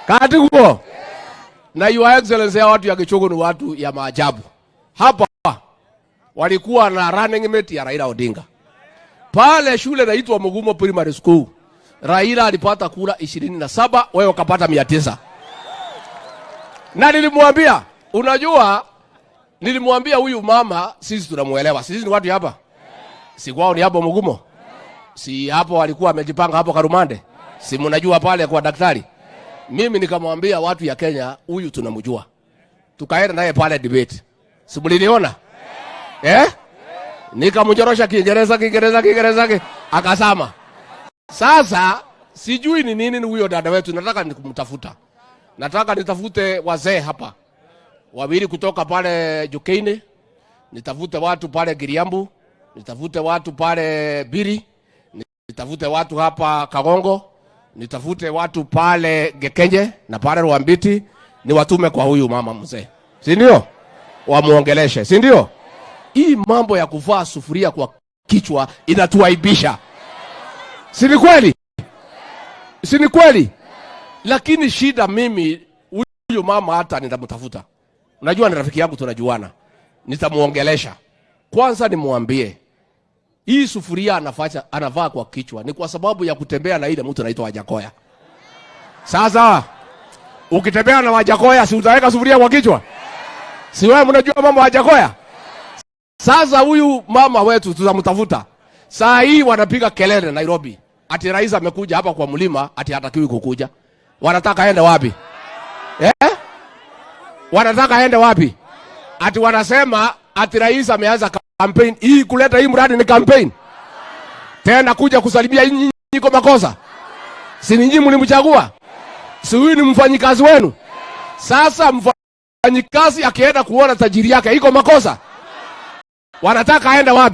Katiguo na Your Excellency, ya watu ya Gichugu ni watu ya maajabu. Hapa walikuwa na running mate ya Raila Odinga pale shule naitwa Mugumo Primary School. Raila alipata kura 27, wewe ukapata 900. Na nilimwambia, unajua, nilimwambia huyu mama sisi tunamuelewa. Sisi ni watu hapa. Si kwao ni hapo Mugumo? Si hapo walikuwa wamejipanga hapo Karumande? Si mnajua pale kwa daktari? Mimi nikamwambia watu ya Kenya, huyu tunamjua. Tukaenda naye pale debate. Si mliniona? Eh? Nikamnyorosha Kiingereza, Kiingereza, Kiingereza, akasama. Sasa sijui ni nini ni huyo dada wetu, nataka nikumtafuta. Nataka nitafute wazee hapa wawili kutoka pale Jukeini, nitafute watu pale Giriambu, nitafute watu pale Biri, nitafute watu hapa Kagongo, nitafute watu pale Gekenje na pale Rwambiti, niwatume kwa huyu mama mzee, si ndio? Wamuongeleshe, si ndio? Hii mambo ya kuvaa sufuria kwa kichwa inatuaibisha, si ni kweli? Si ni kweli? Lakini shida mimi, huyu mama hata nitamtafuta. Unajua ni rafiki yangu, tunajuana. Nitamuongelesha kwanza, nimwambie hii sufuria anavaa kwa kichwa ni kwa sababu ya kutembea na ile mtu anaitwa Wajakoya. Sasa ukitembea na Wajakoya, si utaweka sufuria kwa kichwa? Si wewe mnajua mambo ya Wajakoya? Sasa huyu mama wetu tutamtafuta. Saa hii wanapiga kelele Nairobi ati rais amekuja hapa kwa mlima, ati hatakiwi kukuja. Wanataka aende wapi? Eh? Wanataka aende wapi? Ati wanasema ati rais ameanza campaign hii, kuleta hii mradi ni campaign. Tena kuja kusalimia nyinyi iko makosa. Si ninyi mlimchagua? Si huyu ni mfanyikazi wenu? Sasa mfanyikazi akienda kuona tajiri yake iko makosa. Wanataka aende wapi?